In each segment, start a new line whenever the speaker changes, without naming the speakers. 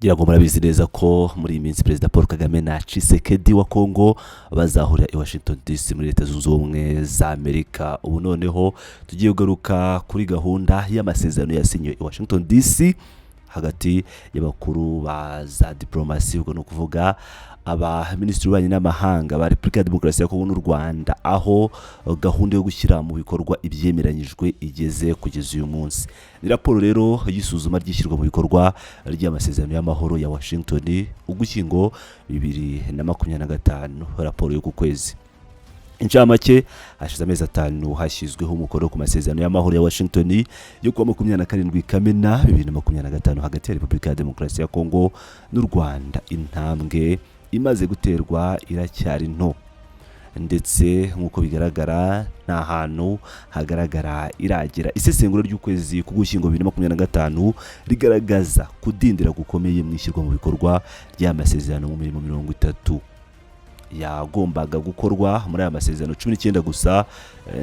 Ngira ngo murabizi neza ko muri iyi minsi Perezida Paul Kagame na Tshisekedi wa Kongo bazahurira i Washington DC muri Leta Zunze Ubumwe za Amerika. Ubu noneho tugiye kugaruka kuri gahunda y'amasezerano yasinyiwe i Washington DC hagati y'abakuru ba za diplomasi, ubwo ni ukuvuga abaminisitiri b'ububanyi n'amahanga ba Repubulika ya Demokarasi ya Kongo n'u Rwanda, aho gahunda yo gushyira mu bikorwa ibyemeranyijwe igeze kugeza uyu munsi. Ni raporo rero y'isuzuma ry'ishyirwa mu bikorwa ry'amasezerano y'amahoro ya Washington, Ugushyingo 2025, raporo yo ku kwezi. Incamake: hashize amezi 5 hashyizweho umukono ku masezerano y'amahoro ya Washington yo kuwa 27 Kamena 2025 hagati ya Repubulika ya Demokarasi ya Kongo n'u Rwanda. Intambwe imaze guterwa iracyari nto, ndetse nk'uko bigaragara nta hantu hagaragara iragera. Isesengura ry'ukwezi k'Ugushyingo 2025 rigaragaza kudindira gukomeye mu ishyirwa mu bikorwa ry'amasezerano. Mu mirimo 30 yagombaga gukorwa muri aya masezerano, 19 gusa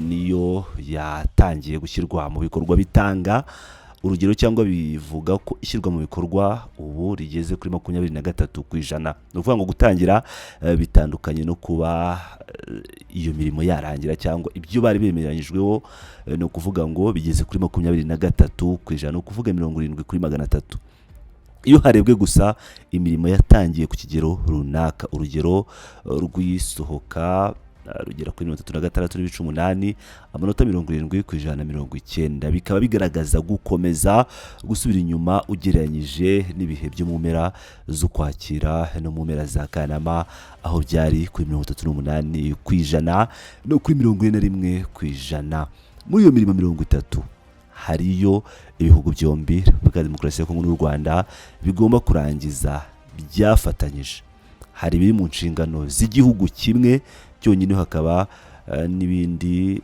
niyo yatangiye gushyirwa mu bikorwa, bitanga urugero cyangwa bivuga ko ishyirwa mu bikorwa ubu rigeze kuri 23%. Ni ukuvuga ngo gutangira bitandukanye no kuba iyo mirimo yarangira cyangwa ibyo bari bemeranyijweho. Ni ukuvuga ngo bigeze kuri 23%, ni ukuvuga 70 kuri 300. Iyo harebwe gusa imirimo yatangiye ku kigero runaka, urugero rw'isohoka rugera kuri 36.8, amanota 70 ku 190, bikaba bigaragaza gukomeza gusubira inyuma ugereranyije n'ibihe byo mu mpera z'Ukwakira no mu mpera za Kanama, aho byari kuri 38% no kuri 41%. Muri iyo mirimo 30, hariyo ibihugu byombi, Repubulika ya Demokarasi ya Kongo n'u Rwanda, bigomba kurangiza byafatanyije. Hari ibiri mu nshingano z'igihugu kimwe cyonyine, hakaba n'ibindi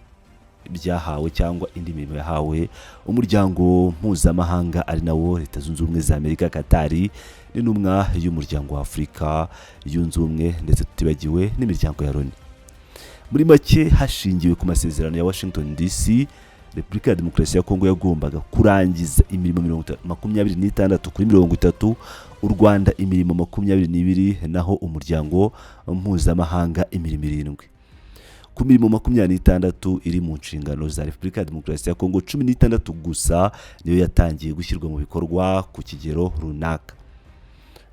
byahawe cyangwa indi mirimo yahawe umuryango mpuzamahanga, ari nawo Leta Zunze Ubumwe za Amerika, Katari n'intumwa y'Umuryango wa Afurika Yunze Ubumwe, ndetse tutibagiwe n'imiryango ya Loni. Muri make, hashingiwe ku masezerano ya Washington DC, Repubulika ya Demokarasi ya Kongo yagombaga kurangiza imirimo 26 kuri 30, u Rwanda imirimo 22, naho umuryango mpuzamahanga imirimo 7. Ku mirimo 26 iri mu nshingano za Repubulika ya Demokarasi ya Kongo, 16 gusa niyo yatangiye gushyirwa mu bikorwa ku kigero runaka,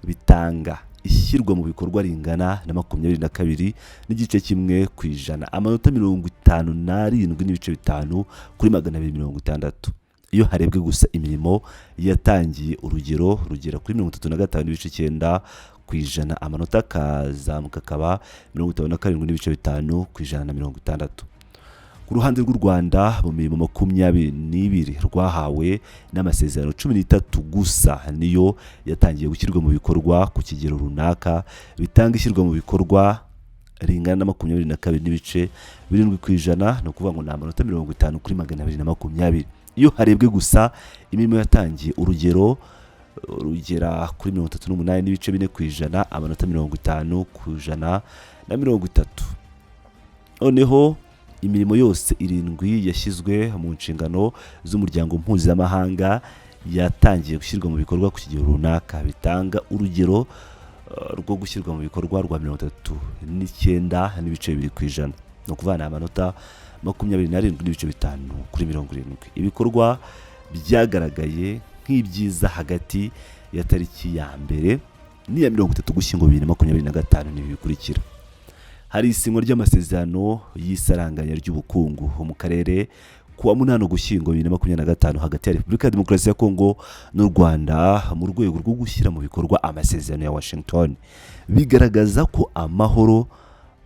bitanga ishyirwa mu bikorwa ringana na 22.1%, amanota 57.5 kuri 260. Iyo harebwe gusa imirimo yatangiye, urugero rugera kuri 35.9%, amanota akazamuka akaba 57.5 ku 160. Ku ruhande rw'u Rwanda, mu mirimo 22 rwahawe n'amasezerano, 13 gusa niyo yatangiye gushyirwa mu bikorwa ku kigero runaka, bitanga ishyirwa mu bikorwa ringana na 22.7%, ni ukuvuga ngo ni amanota 50 kuri 220. Iyo harebwe gusa imirimo yatangiye, urugero rugera kuri 38.4%, amanota 50 ku 130. Noneho imirimo yose irindwi yashyizwe mu nshingano z'umuryango mpuzamahanga yatangiye gushyirwa mu bikorwa ku kigero runaka, bitanga urugero rwo gushyirwa mu bikorwa rwa 39.2%, ni ukuvuga ni amanota 27.5 kuri 70. Ibikorwa byagaragaye nk'ibyiza hagati ya tariki ya 1 n'iya 30 Ugushyingo 2025 ni ibi bikurikira: hari isinywa ry'amasezerano y'isaranganya ry'ubukungu mu karere ku wa 8 Ugushyingo 2025 hagati ya Repubulika ya Demokarasi ya Kongo n'u Rwanda mu rwego rwo gushyira mu bikorwa amasezerano ya Washington, bigaragaza ko amahoro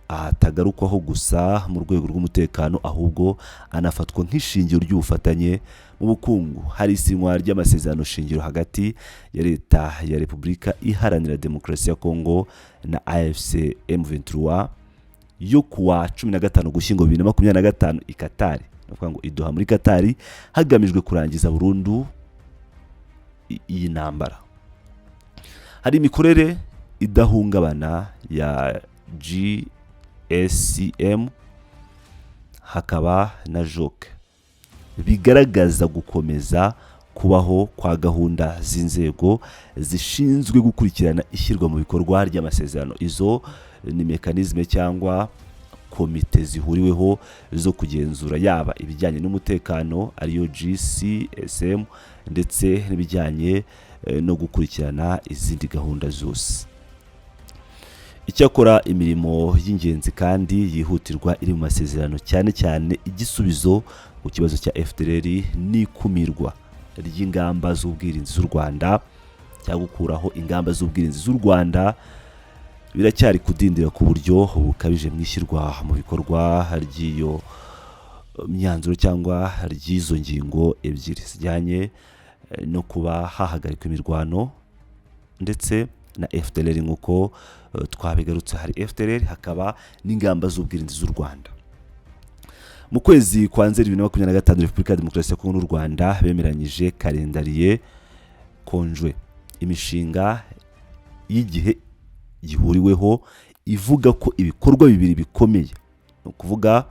atagarukwaho gusa mu rwego rw'umutekano, ahubwo anafatwa nk'ishingiro ry'ubufatanye mu bukungu. Hari isinywa ry'amasezerano shingiro hagati ya Leta ya Repubulika Iharanira Demokarasi ya Kongo na AFC M23 yo kuwa 15 Ugushyingo 2025 i Katari, ni ukuvuga ngo i Doha muri Katari, hagamijwe kurangiza burundu iyi ntambara. Hari imikorere idahungabana ya GSCM, hakaba na JOC, bigaragaza gukomeza Kubaho kwa gahunda z'inzego zishinzwe gukurikirana ishyirwa mu bikorwa ry'amasezerano. Izo ni mécanismes cyangwa komite zihuriweho zo kugenzura yaba ibijyanye n'umutekano, ariyo GCSM, ndetse n'ibijyanye no gukurikirana izindi gahunda zose. Icyakora imirimo y'ingenzi kandi yihutirwa iri mu masezerano, cyane cyane igisubizo ku kibazo cya FDLR n'ikumirwa ry'ingamba z'ubwirinzi z'u Rwanda cyangwa gukuraho ingamba z'ubwirinzi z'u Rwanda, biracyari kudindira ku buryo bukabije mu ishyirwa mu bikorwa ry'iyo myanzuro cyangwa ry'izo ngingo ebyiri zijyanye no kuba hahagarikwa imirwano ndetse na FDLR. Nk'uko twabigarutse, hari FDLR, hakaba n'ingamba z'ubwirinzi z'u Rwanda. Mu kwezi kwa Nzeri 2025, Repubulika ya Demokarasi ya Kongo n'u Rwanda bemeranyije calendrier conjoint, imishinga y'igihe gihuriweho ivuga ko ibikorwa bibiri bikomeye, ni ukuvuga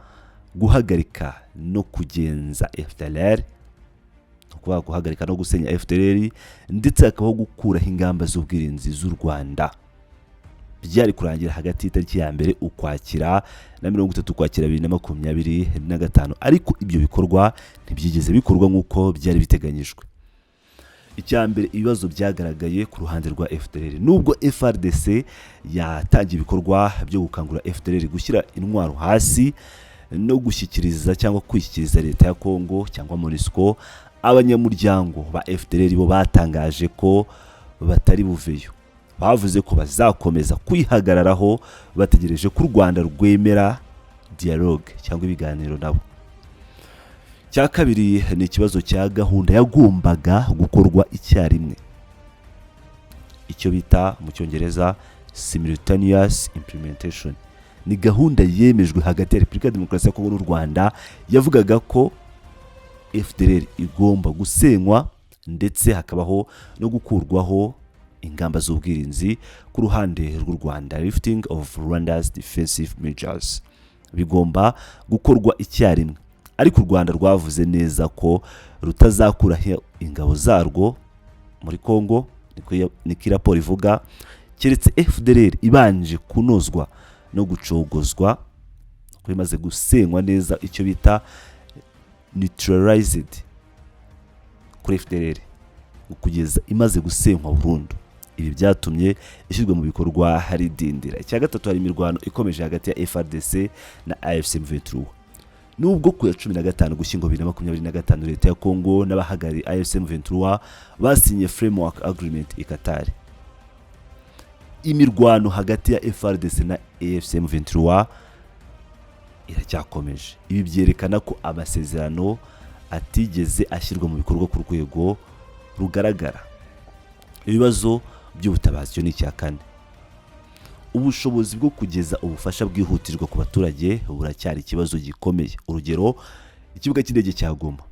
guhagarika no kugenza FDLR, ni ukuvuga guhagarika no gusenya FDLR, ndetse hakabaho gukuraho ingamba z'ubwirinzi z'u Rwanda, byari kurangira hagati y'itariki ya 1 Ukwakira na 30 Ukwakira 2025, ariko ibyo bikorwa ntibyigeze bikorwa nk'uko byari biteganyijwe. Icya mbere, ibibazo byagaragaye ku ruhande rwa FDLR. Nubwo FARDC yatangiye ibikorwa byo gukangurira FDLR gushyira intwaro hasi no gushyikiriza cyangwa kwishyikiriza leta ya Kongo cyangwa MONUSCO, abanyamuryango ba FDLR bo batangaje ko batari buveyo. Bavuze ko bazakomeza kwihagararaho, bategereje ko u Rwanda rwemera dialogue cyangwa ibiganiro nabo. Cya kabiri ni ikibazo cya gahunda yagombaga gukorwa icyarimwe, icyo bita mu Cyongereza simultaneous implementation. Ni gahunda yemejwe hagati ya Repubulika ya Demokarasi ya Kongo n'u Rwanda, yavugaga ko FDLR igomba gusenywa ndetse hakabaho no gukurwaho ingamba z'ubwirinzi ku ruhande rw'u Rwanda, lifting of Rwanda's defensive measures, bigomba gukorwa icyarimwe. Ariko u Rwanda rwavuze neza ko rutazakuraho ingabo zarwo muri Kongo, niko raporo ivuga, keretse FDLR ibanje kunozwa no gucogozwa, ko imaze gusenywa neza, icyo bita neutralized kuri FDLR, kugeza imaze gusenywa burundu. Ibi byatumye ishyirwa mu bikorwa haridindira. Icya gatatu, hari imirwano ikomeje hagati ya FARDC na AFC M23. Nubwo ku ya 15 Gushyingo 2025 leta ya Kongo n'abahagarariye AFC M23 basinye framework agreement i Qatar, imirwano hagati ya FARDC na AFC M23 iracyakomeje. Ibi byerekana ko amasezerano atigeze ashyirwa mu bikorwa ku rwego rugaragara. Ibibazo by'ubutabazi, cyo ni icya kane. Ubushobozi bwo kugeza ubufasha bwihutirwa ku baturage buracyari ikibazo gikomeye. Urugero, ikibuga cy'indege cya Goma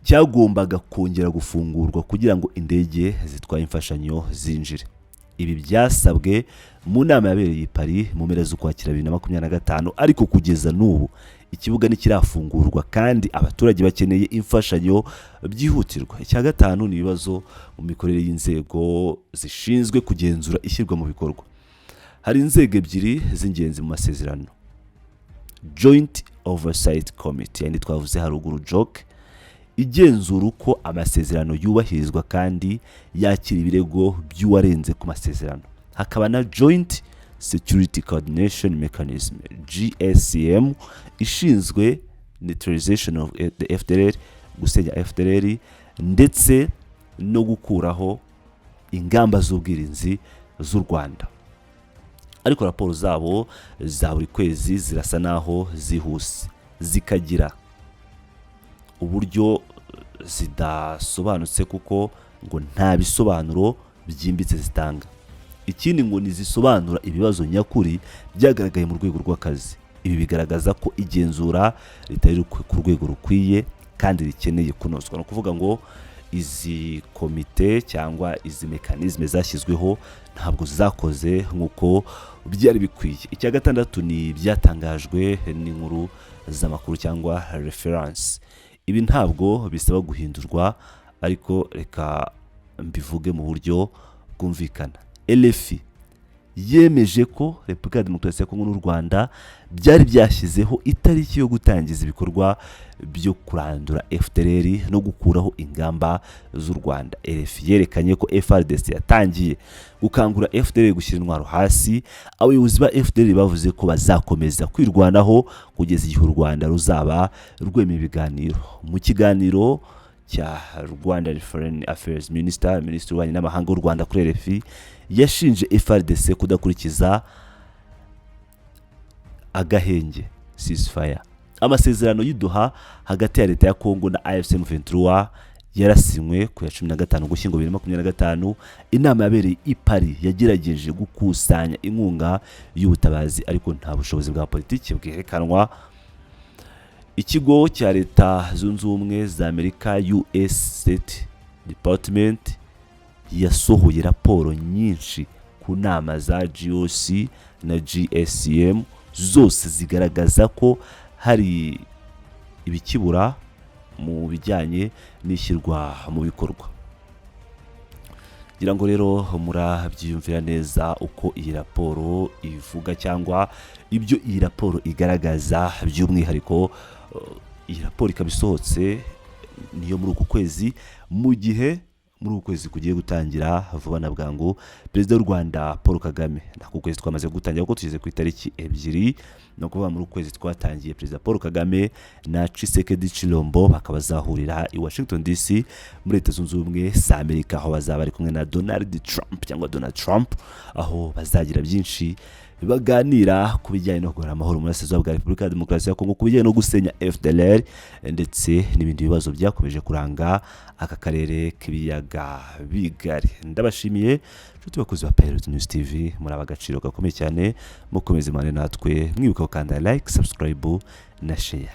cyagombaga kongera gufungurwa kugira ngo indege zitwaye imfashanyo zinjire. Ibi byasabwe mu nama yabereye i Paris mu mpera z'Ukwakira 2025, ariko kugeza n'ubu ikibuga ntikirafungurwa kandi abaturage bakeneye imfashanyo byihutirwa. Icya gatanu ni ibibazo mu mikorere y'inzego zishinzwe kugenzura ishyirwa mu bikorwa. Hari inzego ebyiri z'ingenzi mu masezerano: Joint Oversight Committee, yandi twavuze haruguru, JOC, igenzura uko amasezerano yubahirizwa kandi yakira ibirego by'uwarenze ku masezerano, hakaba na Joint Security Coordination Mechanism, JSCM, ishinzwe neutralization of the FDLR, gusenya FDLR ndetse no gukuraho ingamba z'ubwirinzi z'u Rwanda, ariko raporo zabo za buri kwezi zirasa naho zihuse, zikagira uburyo zidasobanutse, kuko ngo nta bisobanuro byimbitse zitanga. Ikindi, ngo ntizisobanura ibibazo nyakuri byagaragaye mu rwego rw'akazi. Ibi bigaragaza ko igenzura ritari ku rwego rukwiye kandi rikeneye kunozwa. Ni ukuvuga ngo izi komite cyangwa izi mécanismes zashyizweho ntabwo zakoze nk'uko byari bikwiye. Icya gatandatu ni ibyatangajwe n'inkuru z'amakuru cyangwa reference. Ibi ntabwo bisaba guhindurwa, ariko reka mbivuge mu buryo bwumvikana. RFI yemeje ko Repubulika ya Demokarasi ya Kongo n'u Rwanda byari byashyizeho itariki yo gutangiza ibikorwa byo kurandura FDLR no gukuraho ingamba z'u Rwanda. RFI yerekanye ko FARDC yatangiye gukangura FDLR gushyira intwaro hasi. Abayobozi ba FDLR bavuze ko bazakomeza kwirwanaho kugeza igihe u Rwanda ruzaba rwemeye ibiganiro. Mu kiganiro cya Rwanda Foreign Affairs Minister, Minisitiri w'Ububanyi n'Amahanga w'u Rwanda, kuri RFI, yashinje FARDC kudakurikiza agahenge, ceasefire. Amasezerano y'i Doha hagati ya leta ya Kongo na AFC M23 yarasinywe ku ya 15 Ugushyingo 2025. Inama yabereye i Paris yagerageje gukusanya inkunga y'ubutabazi, ariko nta bushobozi bwa politiki bwerekanwa. Ikigo cya Leta Zunze Ubumwe za Amerika, US State Department, yasohoye raporo nyinshi ku nama za GOC na GSCM, zose zigaragaza ko hari ibikibura mu bijyanye n'ishyirwa mu bikorwa. Ngira ngo rero murabyiyumvira neza uko iyi raporo ivuga cyangwa ibyo iyi raporo igaragaza. By'umwihariko iyi raporo ikaba isohotse niyo muri uku kwezi, mu gihe muri uku kwezi kugiye gutangira vuba na bwangu Perezida w'u Rwanda Paul Kagame, nako kwezi twamaze gutangira kuko tugeze ku itariki 2, ni ukuvuga muri uku kwezi twatangiye, Perezida Paul Kagame na Tshisekedi Tshilombo bakaba bazahurira i Washington DC muri Leta Zunze Ubumwe za Amerika, aho bazaba bari kumwe na Donald Trump cyangwa Donald Trump, aho bazagira byinshi baganira ku bijyanye no kugarura amahoro mu burasirazuba bwa Repubulika ya Demokarasi ya Kongo, ku bijyanye no gusenya FDLR ndetse n'ibindi bibazo byakomeje kuranga aka karere k'ibiyaga bigari. Ndabashimiye, inshuti bakozi ba Pilot News TV, muri ab'agaciro gakomeye cyane. Mukomeze mubane natwe, mwibuka gukanda like, subscribe na share.